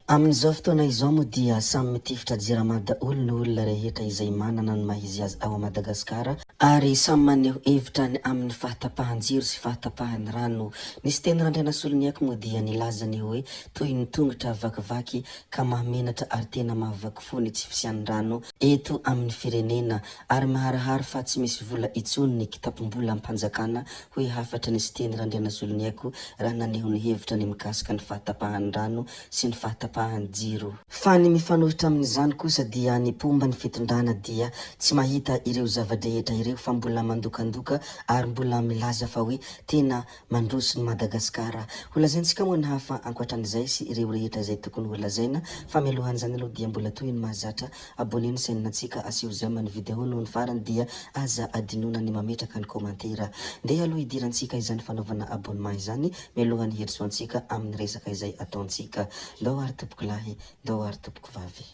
Amin'izao fotoana izao moa dia samy mitifitra jirama daholo ny olona rehetra izay manana ny maha izy azy ao Madagasikara ary samy maneho hevitra ny amin'ny fahatapahan-jiro sy fahatapahan'ny rano. Ny Siteny Randrianasoloniaiko moa dia nilaza ny hoe toy ny tongotra vakivaky ka mahamenatra ary tena mahavaky fo ny tsy fisian'ny rano eto amin'ny firenena ary miharihary fa tsy misy vola intsony ny kitapom-bolam-panjakana hoy hafatra ny Siteny Randrianasoloniaiko raha naneho ny hevitra ny mikasika ny fahatapahan'ny rano sy ny fahatapahan'ny jiro. Fa ny mifanohitra amin'izany kosa dia ny mpomba ny fitondrana dia tsy mahita ireo zava-drehetra ireo fa mbola mandokandoka ary mbola milaza fa hoe tena mandroso ny Madagasikara. Ho lazaintsika moa ny hafa ankoatran'izay sy ireo rehetra izay tokony ho lazaina fa mialohan'izany aloha dia mbola toy ny mahazatra abonner ny chaîne ntsika asio j'aime ny vidéo noho ny farany dia aza adinoina ny mametraka ny commentaire. Ndeha aloha hidirantsika izany fanaovana abonnement izany mialohan'ny hirosoantsika amin'ny resaka izay ataontsika. Ndao ary tompoko lahy, ndao ary tompoko vavy.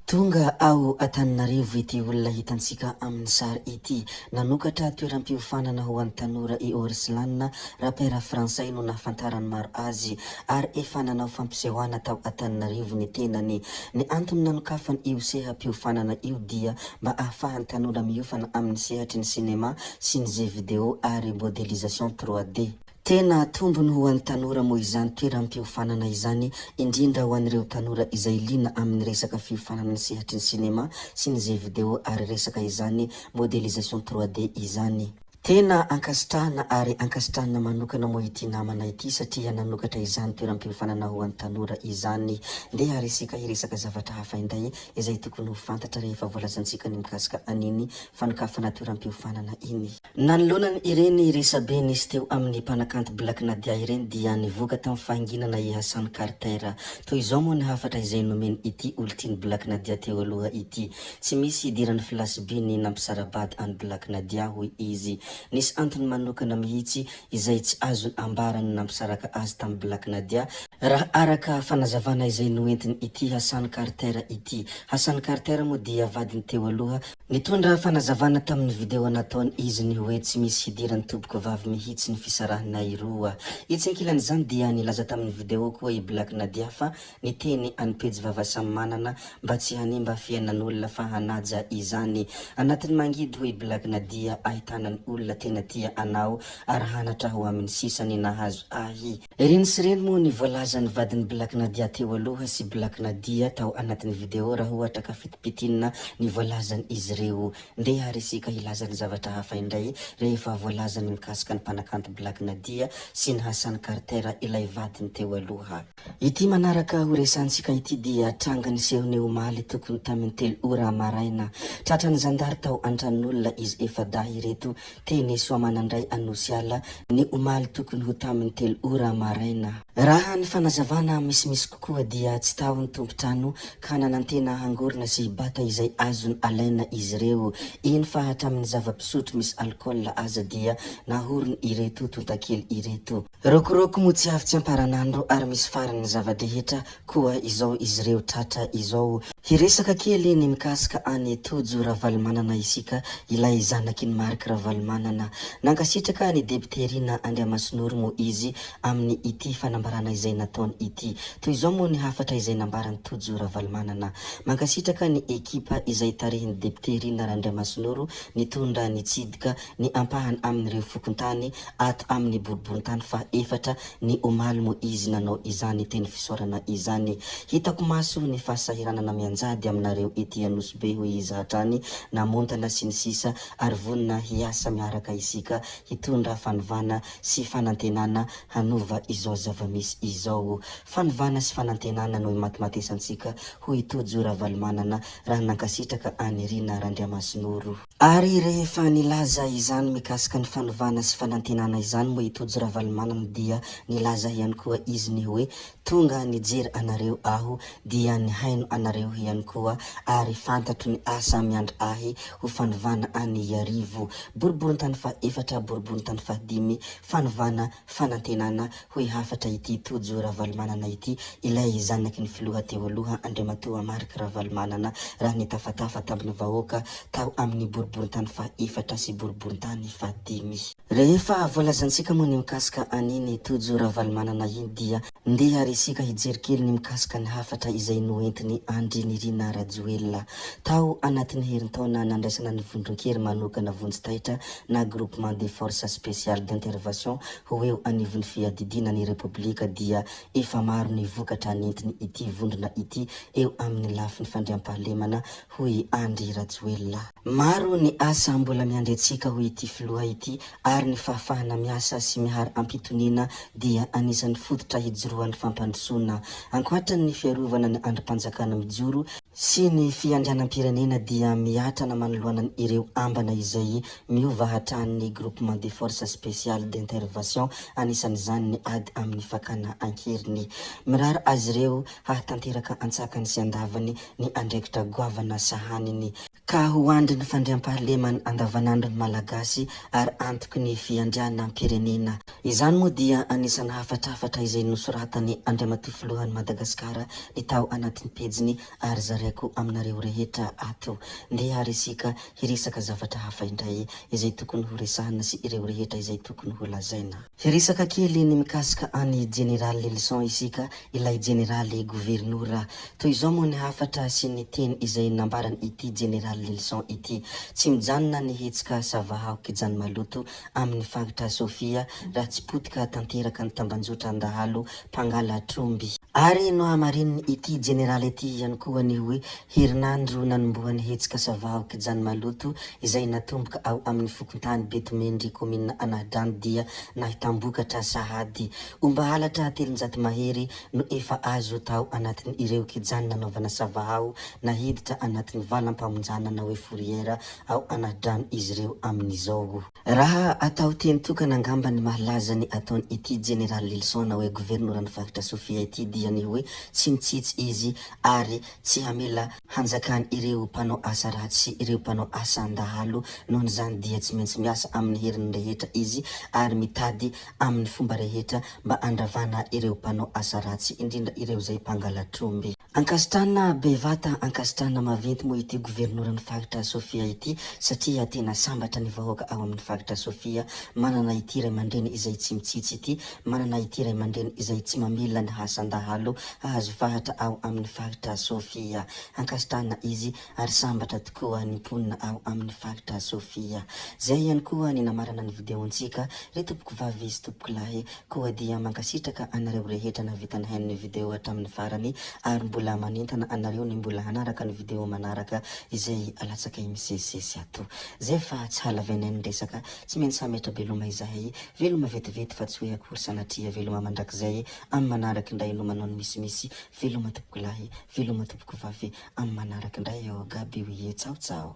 Tonga ao Antananarivo ity olona hitantsika amin'ny sary ity. Nanokatra toeram-piofanana ho an'ny tanora i Orslan, rapera frantsay no nahafantaran'ny maro azy, ary efa nanao fampisehoana tao Antananarivo ny tenany. Ny antony nanokafany io seha-piofanana io dia mba ahafahan'ny tanora miofana amin'ny sehatry ny sinema sy ny jeux vidéo ary modélisation 3D. Tena tombony ho an'ny tanora moa izany toeram-piofanana izany, indrindra ho an'ireo tanora izay liana amin'ny resaka fiofanana ny sehatry ny sinema sy ny jeux vidéo ary resaka izany modélisation 3D izany. Tena ankasitrahana ary ankasitrahana manokana moa ity namana ity satria nanokatra izany toeram-piofanana ho an'ny tanora izany. Ndeha ary isika hiresaka zavatra hafa indray izay tokony ho fantatra rehefa voalazantsika ny mikasika an'iny fanokafana toeram-piofanana iny. Nanoloana ireny resabe nisy teo amin'ny mpanakanto Black Nadia ireny dia nivoaka tamin'ny fahanginana i Hassan Carter. Toy izao moa ny hafatra izay nomeny ity olon-tian'i Black Nadia teo aloha ity. Tsy misy idiran'ny flash be ny nampisara-bady an'i Black Nadia hoy izy. Nisy antony manokana mihitsy izay tsy azony ambara ny nampisaraka azy tamin'i Black Nadia, raha araka fanazavana izay noentiny ity Hassan Carter ity. Hassan Carter moa dia vadiny teo aloha. Nitondra fanazavana tamin'ny video nataony izy ny hoe tsy misy hidiran'ny tompoko vavy mihitsy ny fisarahanay roa. Etsy ankilan'izany dia nilaza tamin'ny video koa i Black Nadia fa Niteny an'i Pejy Vavasamanana mba tsy hanimba fiainan'olona fa hanaja izany. Anatin'ny mangidy hoy Black Nadia ahitana ny olona tena tia anao ary hanatra ho amin'ny sisa ny nahazo ahy. Ireny sy ireny moa ny voalazan'ny vadin'i Black Nadia teo aloha sy Black Nadia tao anatin'ny video raha ohatra ka fitipitinina ny voalazan'izy ireo. Ndeha ary isika hilaza ny zavatra hafa indray rehefa voalaza ny mikasika ny mpanakanto Black Nadia sy ny Hassan Carter ilay vadiny teo aloha. Ity manaraka ho resahantsika ity dia tranga niseho ny omaly tokony tamin'ny 3 ora maraina. Tratran'ny zandary tao an-tranon'olona izy efa-dahy ireto teny Soamanandray Anosiala ny omaly tokony ho tamin'ny 3 ora maraina. Raha ny fanazavana misimisy kokoa dia tsy tao ny tompon-trano ka nanantena hangorona sy hibata izay azony alaina izy ireo. Eny fa hatramin'ny zava-pisotro misy alikaola aza dia nahorony ireto tontakely ireto. Rokoroko moa tsy avy tsy amparanandro ary misy farany ny zava-drehetra koa izao izy ireo tratra izao. Hiresaka kely ny mikasika an'i Tojo Ravalomanana isika, ilay zanaky ny Marc Ravalomanana. Nankasitraka ny depiote Rina Andriamasinoro moa izy amin'ny ity fanambarana izay nataony ity. Toy izao moa ny hafatra izay nambaran'i Tojo Ravalomanana. Mankasitraka ny ekipa izay tarihin'ny depiote Rina Randriamasinoro nitondra nitsidika ny ampahany amin'ireo fokontany ato amin'ny boriborintany faha efatra ny omaly moa izy nanao izany teny fisaorana izany. Hitako maso ny fahasahiranana mianjady aminareo ety Anosibe hoy izy hatrany, namontana sy ny sisa ary vonona hiasa miaraka isika hitondra fanovana sy fanantenana hanova izao zava-misy izao. Fanovana sy fanantenana no imatimatesantsika hoy Tojo Ravalomanana raha nankasitraka an'i Rina Randriamasinoro. Ary rehefa nilaza izany mikasika ny fanovana sy fanantenana izany moa i Tojo Ravalomanana dia nilaza ihany koa izy ny hoe tonga nijery anareo aho dia nihaino anareo ihany koa ary fantatro ny asa miandry ahy ho fanovana an'i Iarivo. Boriborintany. Boriborintany fahaefatra, Boriborintany fahadimy, fanovana fanantenana, hoy hafatra ity Tojo Ravalomanana ity, ilay zanaky ny filoha teo aloha Andriamatoa Marc Ravalomanana raha nitafatafa tamin'ny vahoaka tao amin'ny Boriborintany fahaefatra sy Boriborintany fahadimy. Rehefa voalazantsika moa ny mikasika an'iny Tojo Ravalomanana iny dia ndeha ary isika hijery kely ny mikasika ny hafatra izay noentin'i Andry Nirina Rajoelina. Tao anatin'ny herintaona nandraisana ny vondron-kery manokana vonjy taitra na Groupement des Forces Spéciales d'Intervention ho eo anivon'ny fiadidiana ny Repoblika dia efa maro ny vokatra nentiny ity vondrona ity eo amin'ny lafiny fandriampahalemana hoy Andry Rajoelina. Maro ny asa mbola miandry antsika hoy ity filoha ity ary ny fahafahana miasa sy mihary am-pitoniana dia anisan'ny fototra hijoroan'ny fampandrosoana. Ankoatra ny fiarovana ny andrim-panjakana mijoro sy ny fiandrianam-pirenena dia miatrana manoloana ireo ambana izay miova hatrany ny Groupement des Forces Spéciales d'Intervention anisan'izany ny ady amin'ny fakana an-keriny. Mirary azy ireo hahatanteraka antsakany sy andavany ny andraikitra goavana sahaniny, ka ho andrin'ny fandriampahalemana andavanandro ny Malagasy ary antoky ny fiandrianam-pirenena. Izany moa dia anisan'ny hafatrafatra izay nosoratan'i Andriamatoa Filohan'i Madagasikara ny tao anatin'ny pejiny ary zaraiko aminareo rehetra ato. Ndeha ary isika hiresaka zavatra hafa indray izay tokony ho resahana sy ireo rehetra izay tokony ho lazaina. Hiresaka kely ny mikasika an'i Jeneraly Lelison isika, ilay Jeneraly Governora. Toy izao moa ny hafatra sy ny teny izay nambaran'ity Jeneraly Lelison ity, Tsy mijanona ny hetsika Savahao Kijany Maloto amin'ny faritra Sofia raha tsy potika tanteraka ny tambanjotran-dahalo mpangalatr'omby. Ary nohamarininy ity Jeneraly ity ihany koa ny hoe herinandro nanombohan'ny hetsika Savahao Kijany Maloto izay natomboka ao amin'ny fokontany Betomendry kaominina Anahidrano dia nahitam-bokatra sahady. Omba halatra 300 mahery no efa azo tao anatin'ireo kijany nanaovana savahao nahiditra anatin'ny valam-pamonjana na hoe fourrière ao Anahidrano izy ireo amin'izao. Raha atao teny tokana angamba ny mahalaza ny ataon ity Jeneraly Lilison na hoe governoran'ny faritra Sofia ity dia ny hoe tsy mitsitsy izy ary tsy hamela hanjakan ireo mpanao asa ratsy sy ireo mpanao asan-dahalo nohon'izany dia tsy maintsy miasa amin'ny heriny rehetra izy ary mitady amin'ny fomba rehetra mba handravana ireo mpanao asa ratsy indrindra ireo izay mpangalatr'omby. Ankasitrahana bevata, ankasitrahana maventy moa ity governoran'ny faritra Sofia ity satria tena sambatra ny vahoaka ao amin'ny faritra Sofia manana ity ray aman-dreny izay tsy mitsitsy ity, manana ity ray aman-dreny izay tsy mamela ny hasan-dahalo hahazo fahatra ao amin'ny faritra Sofia. Ankasitrahana izy ary sambatra tokoa ny mponina ao amin'ny faritra Sofia. Zay ihany koa ny namarana ny video-ntsika ry tompokovavy sy tompokolahy Koa dia mankasitraka anareo rehetra nahavita nihaino ny video hatramin'ny farany ary mbola manentana anareo ny mbola hanaraka ny video manaraka izay alatsakay misesisesy ato. Zay fa tsy halavainay ny resaka, tsy maintsy hametra-beloma izahay, veloma vetivety fa tsy hoe akory sanatria veloma mandrakizay, amin'ny manaraka indray no manao ny misimisy, veloma tompokolahy, veloma tompokovavy, amin'ny manaraka indray ô, gaby oie, tsao tsao.